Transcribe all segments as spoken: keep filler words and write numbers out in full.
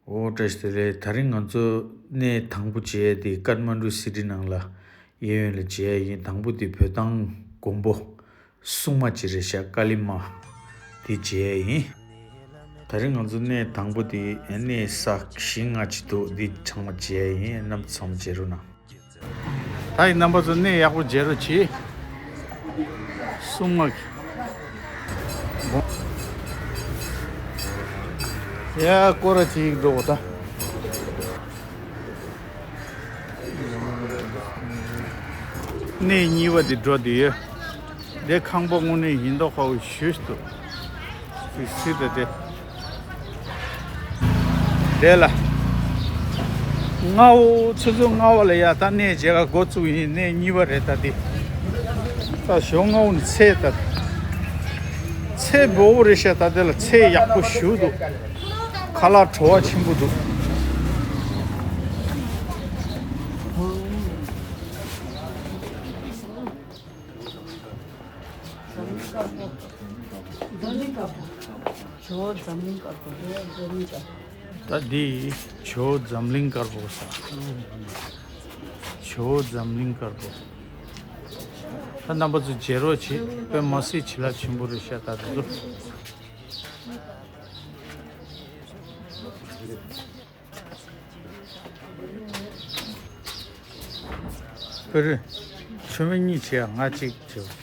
འོ་བཀྲ་ཤིས་བདེ་ལེགས། དེ་རིང་ང་ཚོ་གནས་དང་པོ་མཇལ་ཡས་དེ་ཀཏ་མན་ཌུ་སི་ཊི་ནང་ལ་གཡས་གཡོན་ལ་མཇལ་ཡས་ཡིན། དང་པོ་དེ་བོད་ཐང་མགོན་པོ་སྲུང་མ་ཅིག་རེད་ཤག་ཀ་ལི་མ་དེ་མཇལ་ཡས་ཡིན། དེ་རིང་ང་ཚོ་གནས་དང་པོ་དེ་གནས་ས་བཞི་ལྔ་ཅིག་འདུག་འདི་ཚང་མ་མཇལ་ཡས་ཡིན། རྣམ་པ་ཚང་མ་མཇལ་རོགས་གནང་། ད་ཡིན་རྣམ་པ་ཚོ་གནས་ཡག་པོ་མཇལ་རོགས་གྱིས། སྲུང་མ་གི་ཡ་སྐོར་ར་ཅིག་འགྲོ་གོ་ད། གནས་གཉིས་པ་དེ་འགྲོ་དེ་ཡོད། དེ་ཁང་པ་དངོས་གནས་ཡིན་མདོག་ཁ་པོ་ཞེ་པོ་ཅིག་འདུག་སི་སི་ད་དེ། དེ་ལ། སྔ་བོ་ཆུ་ཚོད་ལྔ་པ་ལ་ཡ་ད་གནས་མཇལ་ཁ་འགོ་བཙུགས་ཡིན། གནས་གཉིས་པ་རེད་ད་དེ། ད་ཞོགས་སྔ་བོ་ནས་ཚེས་ད། ཚེས་སྦོ་བོ་རེད་ཤག་ད་དེ་ལ་ཚེས་ཡག་པོ་ཞེ་པོ་འདུག་ཁ་ལག་བྲོ་བ་ཆེན་པོ་འདུག་ཇོ་བོ་འཛམ་གླིང་དཀར་པོ། ཇོ་བོ་འཛམ་གླིང་དཀར་པོ། ད་འདི་ཇོ་བོ་འཛམ་གླིང་དཀར་པོ་ཟེར། ཇོ་བོ་འཛམ་གླིང་དཀར་པོ། ད་རྣམ་པ་ཚོ་མཇལ་རོགས་བྱེད། དཔེ་མ་སྲིད་བྱིན་རླབས་ཆེན་པོ་རེད་ཤག་ད་དེ་ཚོ། ཨེ་རེད། མཆོད་མེ་གཉིས་བྱེད་ཡ། ང་གཅིག་བྱེད།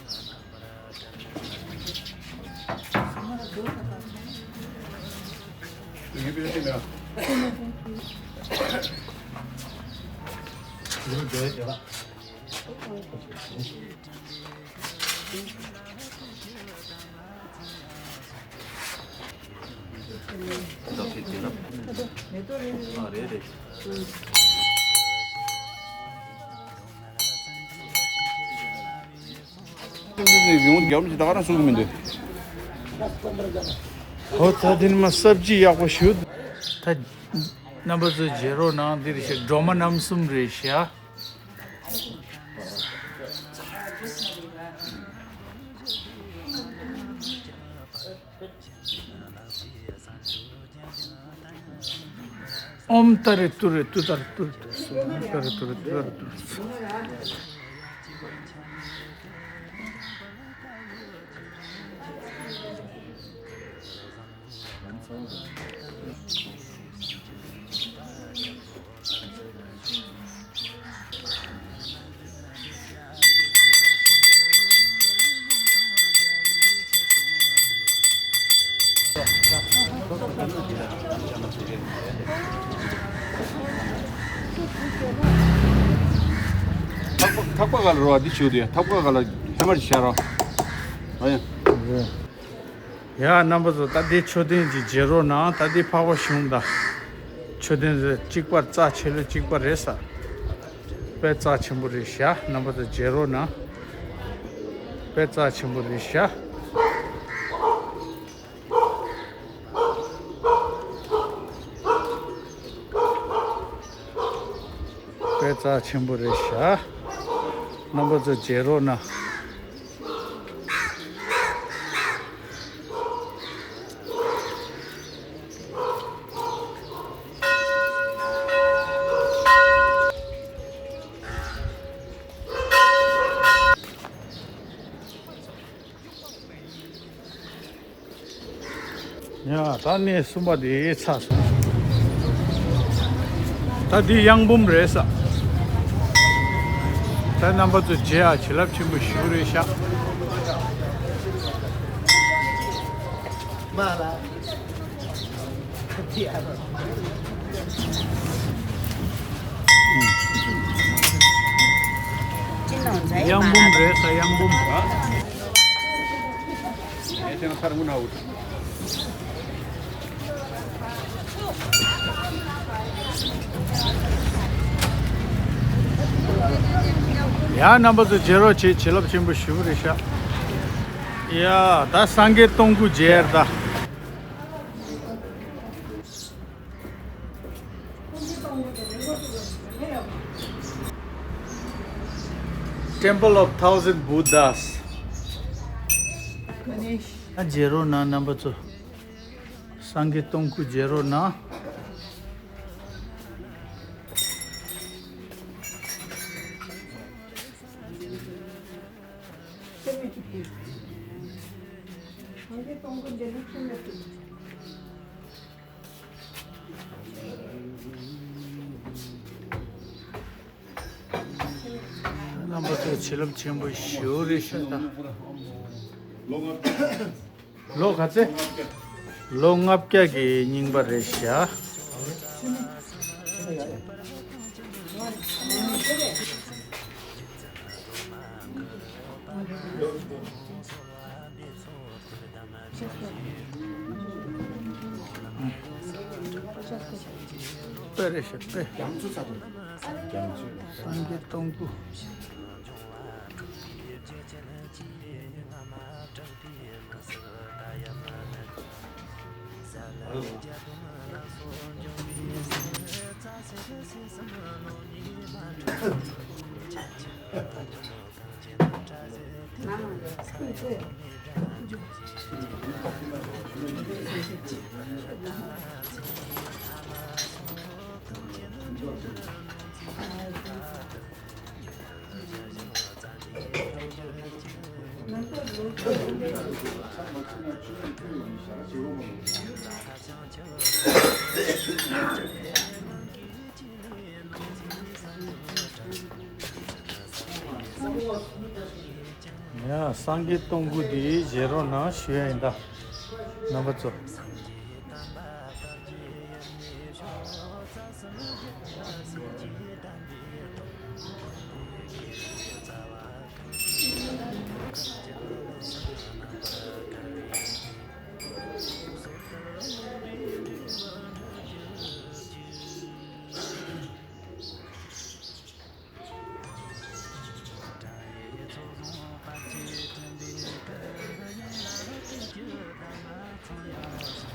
ཡོང་རྒྱབ་ཀྱི་ད་ག་རང་གསུང་གི་མི་འདུག་ཧོ་ད་དེ་ནི་མ་སབ་ཇི་ཡག་པོ་ཞུ། ད་རྣམ་པ་ཚོ་མཇལ་རོགས་གནང་། འདིར་ཤི་སྒྲོལ་མ་རྣམ་གསུམ་རེད་ཤག་ཨོཾ་ཏཱ་རེ་ཏུ་རེ་ཏུཏྟཱ་རེ་ཏུ་རེ་ཏུ་རེ་སྭཱ་ཧཱ། ཏཱ་རེ་ཏུ་རེ་ཏུཏྟཱ་རེ་ཏུ་རེ་སྭཱ་ཧཱ། ཐག་པ་ཐག་པ་ག་ལ་རོ། འདི་ཞུ་དུས་ཐག་པ་ག་ལ་ཧེ་མར་བྱ་རོ། ཨ་ཡ། ཡ་རྣམ་པ་ཚོ་ད་འདི་མཆོད་རྟེན་གྱི་མཇལ་རོགས་གནང་། ད་འདི་འཕགས་པ་གཞུང་དང་མཆོད་རྟེན་རེད། གཅིག་པ་རྩ་ཆེ་ལོས་གཅིག་པ་རེད་ས། དཔེ་རྩ་ཆེན་པོ་རེད་ཤག་རྣམ་པ་ཚོ་མཇལ་རོགས་གནང་། དཔེ་རྩ་ཆེན་པོ་རེད་ཤག་དཔེ་རྩ་ཆེན་པོ་རེད་ཤག་རྣམ་པ་ཚོ་མཇལ་རོགས་གནང་། ཡ་ད་གནས་གསུམ་པ་དེ་ཚར་སོང་། ད་འདི་གཡང་འབུམ་རེད་ས། ད་རྣམ་པ་ཚོ་མཇལ་ཡ་བྱིན་རླབས་ཆེན་པོ་ཞེ་པོ་རེད་ཤག་མ་ལ། གཡང་འབུམ་རེད་ས། གཡང་འབུམ། ཡ་རྣམ་པ་ཚོ་མཇལ་རོགས་བྱེད། བྱིན་རླབས་ཆེན་པོ་ཞེ་པོ་རེད་ཤག་ཡ་ད་སངས་རྒྱས་སྟོང་སྐུ་མཇལ་ཡ་ད། Temple of Thousand Buddhas. ཨ་མཇལ་རོགས་གནང་རྣམ་པ་ཚོ། སངས་རྒྱས་སྟོང་སྐུ་མཇལ་རོགས་གནང་། རྣམ་པ་ཚོ་བྱིན་རླབས་ཆེན་པོ་ཞེ་པོ་རེད་ཤག་ད། ལོ་ག་ཚོད། ལོ་ལྔ་བརྒྱ་གི་རྙིང་པ་རེད་ཤག། དཔེ་རེད་ཤག་དཔེ། སངས་རྒྱས་སྟོང་སྐུ། ཡ། སངས་རྒྱས་སྟོང་སྐུ་འདི་མཇལ་རོགས་གནང་ཞུ་ཡ་ཡིན་ད། རྣམ་པ་ཚོ།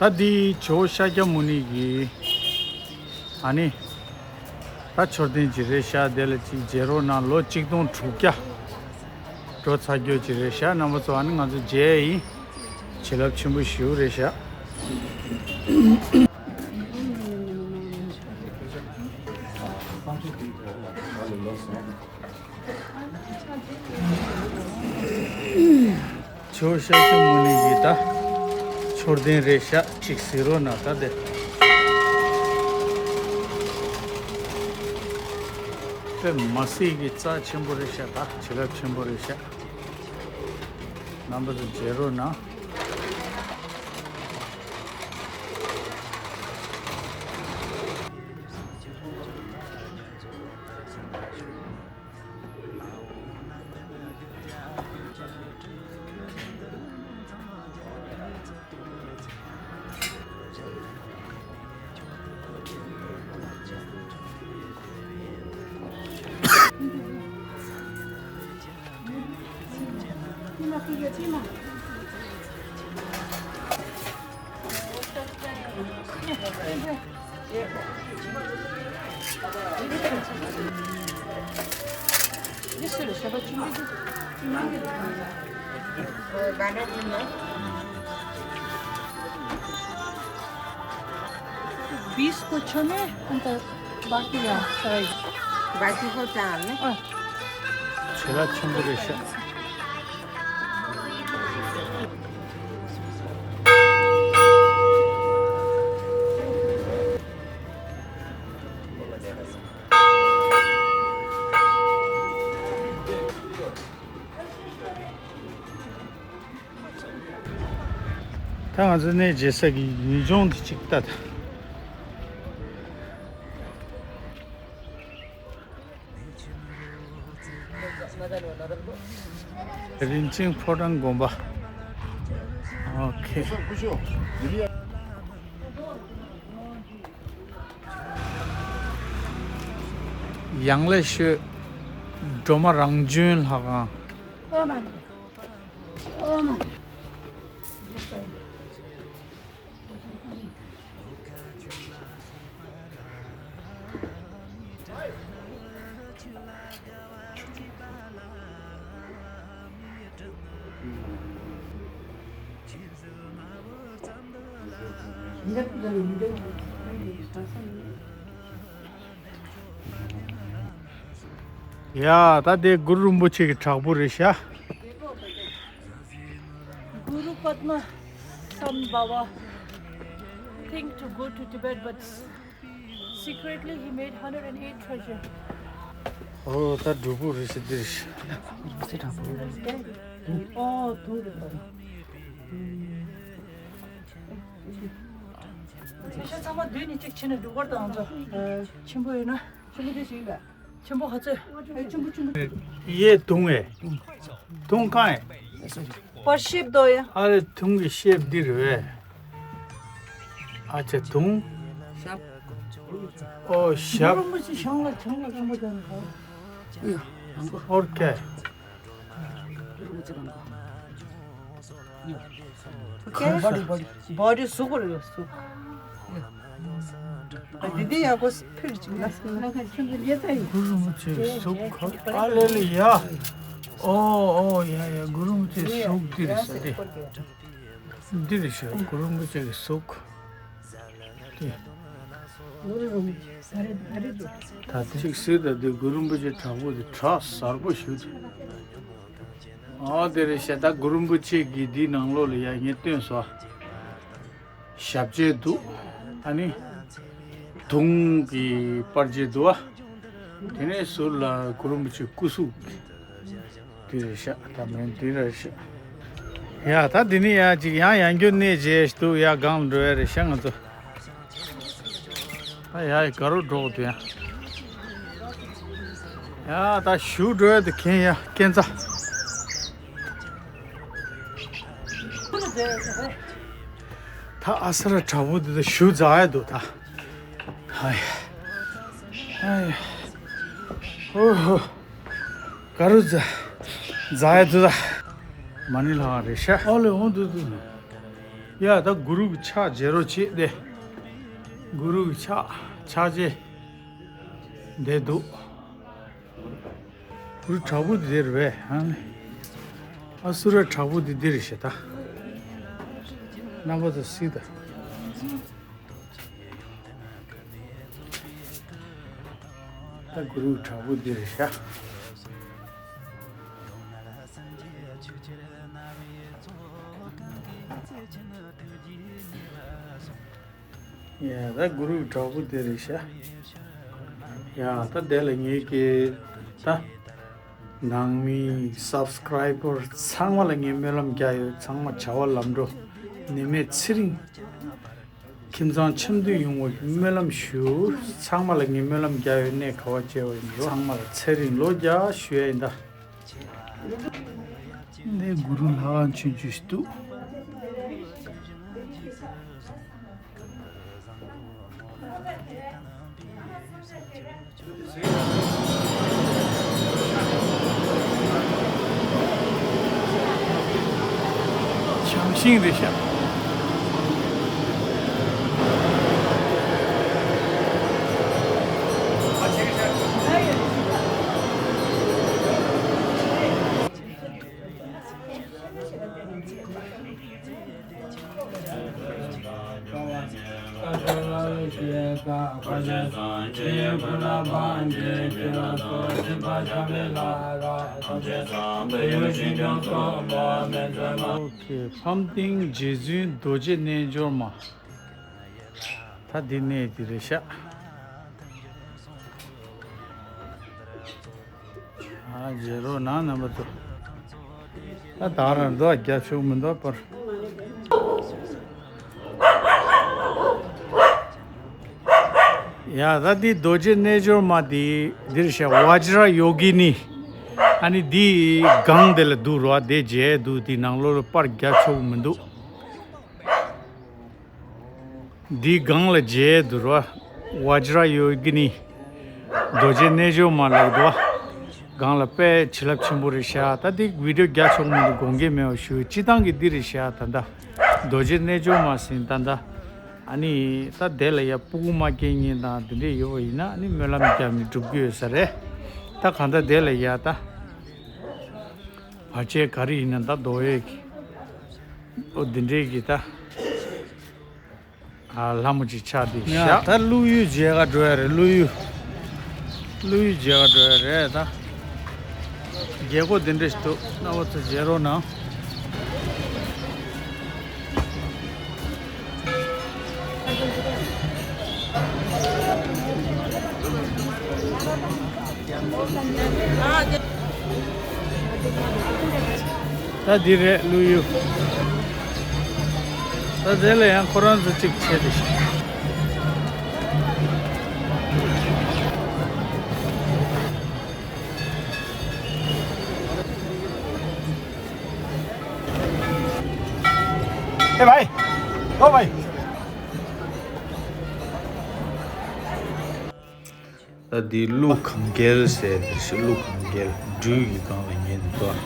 ད་འདི་ཇོ་བོ་ཤཱཀྱ་མུ་ནེ་གི་ཨ་ནི་ད་མཆོད་རྟེན་ཅིག་རེད་ཤག། དེ་ལ་ཅིག་མཇལ་རོགས་གནང་། ལོ་གཅིག་སྟོང་དྲུག་བརྒྱ་འགྲོ་ཚར་རྒྱུ་ཅིག་རེད་ཤག། རྣམ་པ་ཚོ་ཨ་ནི་ང་ཚོ་མཇལ་ཡ་ཡིན། བྱིན་རླབས་ཆེན་པོ་ཞེ་པོ་རེད་ཤག། ཇོ་བོ་ཤཱཀྱ་མུ་ནེ་ཡི་ད་མཆོད་རྟེན་རེད་ཤག། ཅིག་གཟིགས་རོགས་གནང་ད་དེ། དཔེ་མ་སྲིད་ཀྱི་རྩ་ཆེན་པོ་རེད་ཤག། ད་བྱིན་རླབས་ཆེན་པོ་རེད་ཤག། རྣམ་པ་ཚོ་མཇལ་རོགས་གནང་། बीस को छ में अंत बाकी या सही। बाकी को चार में। हाँ। ཆེ་ལ་ཆེན་པོ་རེད་ཤག། ད་ང་ཚོ་གནས་མཇལ་ས་གི་ཡུལ་ལྗོངས་འདི་གཅིག་ལྟ་དང་། རིན་ཆེན་ཕོ་བྲང་དགོན་པ། ཨོ་ཁེ། ཡང་ལེ་ཤོད། སྒྲོལ་མ་རང་བྱོན་ལྷ་ཁང་། ཡ། ད་དེ་གུ་རུ་རིན་པོ་ཆེ་གི་བྲག་ཕུག་རེད་ཤག། Guru Padma Sambhava think to go to Tibet, but secretly he made hundred and eight treasure. ཨོ་ད་སྒྲུབ་ཕུག་རེད་ཤག་འདིར། ཨོ་དུང་རེད་པ། ཤ་ཚང་མ་བསྡུས་ནས་གཅིག་ཕྱིན་ནས་འགྲོ་གར་དང་ཚོ། ཆེན་པོ་ཡོད་ན། ཆེན་པོ་དེ་ཞིག་ལ། ཆེན་པོ་ཧ་ཚོད། ཆེན་པོ་ཆེན་པོ། ཡེ་དུང་ཨེ། དུང་གང་ཨེ། པར་ཤེབ་དོ་ཡ། ཨ་རེ་དུང་གི་ཤེབ་འདི་རེད་བས། ཨ་ཅེ་དུང་། ཞབས། ཨོ་ཞབས། རིན་པོ་ཆེ་ཞང་ལ་ཆང་ལ་རིན་པོ་ཆེ་ནི་གང་། ཨོ་ཀེ། ཨོ་ཀེ། བོ་ཌི་བོ་ཌི་གཟུགས་པོ་རེད་གཟུགས། ཨ་འདི་འདི་ཡག་པོ་ཕིར་ཅིག་ལ། གུ་རུ་མི་ཚེ་གཟུགས་ཁ་ཨ་ལེ་ལེ་ཡ། ཨོ་ཨོ་ཡ་ཡ་གུ་རུ་མི་ཚེ་གཟུགས་འདི་རེད་ས་དེ། འདི་རེད་ཤག་གུ་རུ་མི་ཚེ་གི་གཟུགས། ད་གཅིག་གཟིགས་དང་དེ་གུ་རུ་མི་ཚེ་དྲག་པོ་དེ་བྲག་གཟར་པོ་ཞིག་དེ། ཨོ་དེ་རེད་ཤག་ད་གུ་རུ་མི་ཚེ་གི་འདི་ནང་ལོགས་ལ་ཡ་ངས་སྟོན་སོང་། ཞབས་རྗེས་འདུག་ཨ་ནི། དུང་གི་པར་རྗེས་འདུག་ཨ། དེ་ནས་ཟུར་ལ་གུ་རུ་མི་ཚེ་སྐུ་གཟུགས། དེ་རེད་ཤག་ད་མིན་དེ་རེད་ཤག་ཡ་ད་འདི་ནི་ཡ་ཅིག་ཡང་ཡང་རྒྱུ་གནས་རྗེས་འདུག་ཡ་སྒང་ལ་འགྲོ་ཡ་རེད་ཤག་ང་ཚོ། ད་ཡ་ཡི་ག་རུ་འགྲོ་དགོས་དུ་ཡ། ཡ་ད་གཞུ་འགྲོ་ཡ་དུ་མཁན་ཡ་སྐས་འཛེག་ད་ཨ་ས་ར་དྲག་པོ་འདི་ད་གཞུ་འཛེག་ཡ་འདུག་ད། ཧའི། ཧའི། ཨོ་ཧོ། ག་རུ་འཛེག་འཛེག་ཡ་འདུག་ད། མ་ཎི་ལྷ་ཁང་རེད་ཤག་ཨོ་ལེ་འོང་འདུག་འདུག་ཡ་ད་གུ་རུ་གི་ཕྱག་བརྗེད་རོགས་བྱེད་དེ། གུ་རུ་གི་ཕྱག་ཕྱག་རྗེས་འདི་འདུག་གུ་རུ་དྲག་པོ་འདི་རེད་པས། ཨ་ནི། ཨ་སུ་ར་དྲག་པོ་འདི་འདི་རེད་ཤག་ད། རྣམ་པ་ཚོ་གཟིགས་དང་། ད་གུ་རུ་དྲག་པོ་འདི་རེད་ཤག་ཡ་ད་གུ་རུ་དྲག་པོ་དེ་རེད་ཤག་ཡ་ད་དེ་ལ་ངེད་ཀྱི་ད་ནང་མི་སབ་སི་ཀ་རའི་བར་ཚང་མ་ལ་ངས་སྨོན་ལམ་རྒྱག་ཡོད། ཚང་མ་བྱ་བ་ལམ་འགྲོ། ནད་མེད་ཚེ་རིང་། ཁྱིམ་ཚང་འཆམ་མཐུན་ཡོང་བའི་སྨོན་ལམ་ཞུ། ཚང་མ་ལ་ངས་སྨོན་ལམ་རྒྱག་ཡོད། གནས་ག་བ་བྱས་པ་ཡིན་རུང་ཚང་མ་ལ་ཚེ་རིང་ལོ་བརྒྱ་ཞུ་ཡ་ཡིན་ད། འདི་གུ་རུ་ལྷ་ཁང་ཆུང་ཆུང་ཞིག་འདུག་བྱང་ཤིང་རེད་ཤག་ཨོ་ཁེ། ལྷམ་སྟེང་རྗེ་བཙུན་རྡོ་རྗེ་རྣལ་འབྱོར་མ། ད་འདི་གནས་འདི་རེད་ཤག་ཨ་རྗེ་རོགས་ནང་རྣམ་པ་ཚོ། ད་ད་རང་འདུག་རྒྱབ་ཕྱོགས་མི་འདུག་པར། ཡ་ད་འདི་རྡོ་རྗེ་རྣལ་འབྱོར་མ་འདི་འདིར་ཤག་བཛྲ་ཡོ་གི་ནི། ཨ་ནི་འདི་སྒང་དེ་ལ་འདུག་རོ། དེ་རྗེས་འདུག་འདི་ནང་ལོགས་ལ་པར་རྒྱབ་ཕྱོགས་མི་འདུག་འདིའི་སྒང་ལ་མཇལ་འདུག་རོ། བཛྲ་ཡོ་གི་ནི། རྡོ་རྗེ་རྣལ་འབྱོར་མ་ལགས་འདུག་སྒང་ལ་དཔེ་བྱིན་རླབས་ཆེན་པོ་རེད་ཤག་ད་འདི་བི་ཌིའོ་རྒྱག་ཆོག་མི་འདུག་དགོངས་འགལ་མེད་པ་ཞུ། སྤྱི་བཏང་གི་འདི་རེད་ཤག་ད་ལྟ་རྡོ་རྗེ་རྣལ་འབྱོར་མ་ཟིན་ད་ལྟ། ཨ་ནི་ད་དེ་ལ་ཡ་སྤུ་གུ་མ་སྐྱེས་མཁན་དང་འདི་འདྲས་ཡོད་པ་ཡིན་ན་ཨ་ནི་སྨོན་ལམ་རྒྱབ་ནས་སྒྲུབ་ཀྱི་ཡོད་ས་རེད། ད་གང་ལྟར་དེ་ལ་ཡ་ད། བར་ཆད་ག་རེ་ཡིན་ན་ད་ཟློག་ཡས་ཀྱི། ཨོ་འདི་འདྲས་ཀྱི་ད། ཨ་ལྷ་མོ་ཅིག་ཆགས་འདི་ཡ་ཤག་ད་ཀླུ་ཡུལ་མཇལ་ག་འགྲོ་ཡ་རེད། ཀླུ་ཡུལ། ཀླུ་ཡུལ་མཇལ་ག་འགྲོ་ཡ་རེད་ད། རྒྱལ་སྒོ་འདི་འདྲས་ཞིག་འདུག་རྣམ་པ་ཚོ་མཇལ་རོགས་གནང་། ད་འདི་རེད་ཀླུ་ཡུལ། ད་དེ་ལ་ཡང་ཁོ་རང་ཚོ་གཅིག་བྱས་ཏེ་ཤག་ཨེ་བྷའི། ཨོ་བྷའི། ད་འདི་ཀླུ་གངས་རྒྱལ་ཟེར་དེ་ཤི། ཀླུ་གངས་རྒྱལ་སྦྲུལ་གྱི་སྒང་ལ་ཉལ་འདུག་ཨ།